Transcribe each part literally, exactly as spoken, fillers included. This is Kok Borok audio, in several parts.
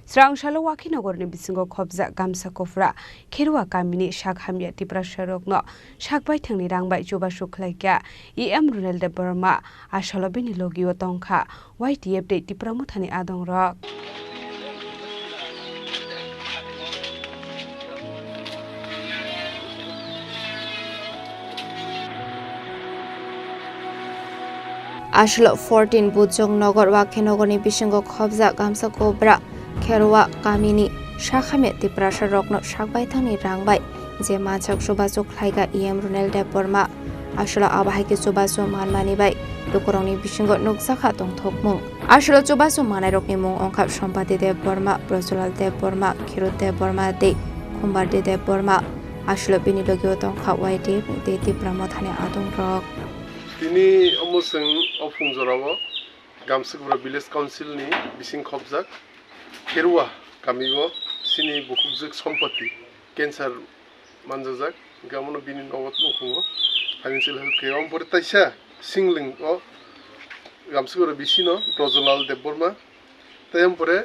Srangsalo Wakhinogorni bisingo khobjak gamsa kufra Kherua kamini sak hamya Tiprasarokno sak baithangni rang bai chubachu khlaikha E M Runel Debbarma, asalo bini logio tongkha Y T F tei Tipra Mothani adongrok. Aswlo fourteen Bujong Nogor Wakhe Nogorni bisingo khobjak gamsa kobra Kherwa kamini sakhamya Tiprasa rokno sak baithangni rang bai je mansak chubachu khlaika E M Runel Debbarma. Aswlo abo hai khe chubachu manmani bai lukurokni bisingo nukjakha tongthokmung. Aswlo chubachu manairokni mung wngkha Sompati Debbarma, Brojolal Debbarma, Khirut Debbarma tei Khumbardi Debbarma. Aswlo bini logio tongkha Y T F tei Tipra Mothani adongrok. Tini omo chwng o phung jorao Gamsukbura Village Council ni bising khobjak Kherua kamio chini bukhukjwk Sompati cancer manjajak, hingke amono bini nogo tongphungo financial help khe. Omo pore taisa singling o Gamsukbura bisino Brojolal Debbarma, tei omo pore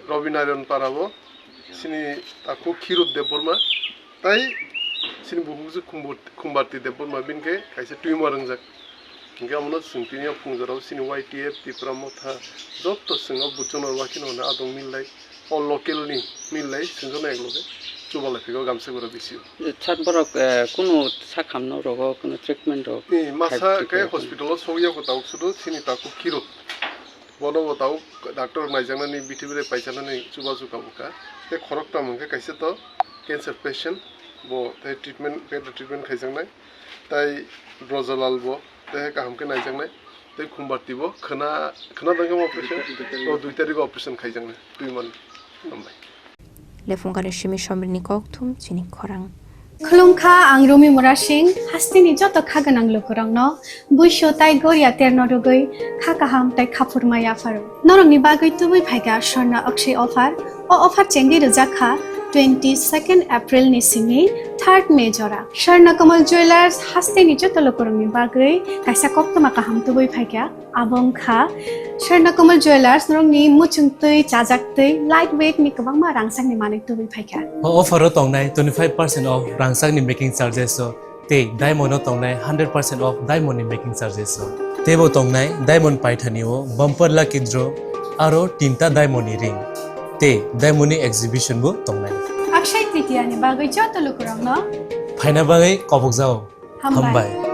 Robinarayan Parabo, chini takhuk Khirut Debbarma, tei chini bukhukjwk Khumbu-, Khumbarti Debbarma, bini khe kaisa tumor wngjak. Hingke amono chwng tini o phung jorao chini Y T F, Tipra Motha, joto chwng o Bujong Nogor Wakhe Nogorni adong millai, o local ni millai, chwng jono ekloge chubalai phego Gamsukbura bisio. Sir, borok, eh, kunu sakhamno rogo, kunu treatment rok Ni masa khaiphi khe khe hospital o sogya ko tabuk sudu chini takhuk Khirut. Bono bo tabuk doctor naijaknani, bithi birai paijaknani chubachu kabukha. Tei khoroktham hwnkhe kaisa to cancer patient, bo tei treatment, cancer treatment khaijaknai. Tai Brojolal bo tei kaham khe naijaknai. Tei Khumbarti bo khwna, khwna dangkhe operation, o dui tarikh o operation khaijaknai. Twi man. Hambai. Lephungkani simi somrwini kokthum chini khorang. Khulumkha, ang Rumi Murasing, hasteni joto kha gwnang lukurokno buisu tai goria terno rwgwi kha kaham tai khaphurma yapharo. Norokni bagwi tubui phaikha Swarna Akshay offer. O offer chengwi rwjak kha twenty second April ni simi third May jora. Swarna Kamal Jewellers hasteni joto lukurokni bagwi kaisa koktwma kaham tubui phaikha. Abo wngkha Swarna Kamal Jewellers, norokni muchung twi, chajak twi, light weight ni kwbangma rangchakni manwi tubui phaikha. O offer o tongnai twenty five percent off rangchakni making charges o tei diamond o tongnai hundred percent off diamond ni making charges o. Teibo tongnai diamond paithani o bumper lucky draw aro tinta diamond ni ring tei diamond ni exhibition bo tongnai. Akshay Tritiya ni bagwi joto lukurokno phaina bagwi kobokjao. Hambai. Hambai.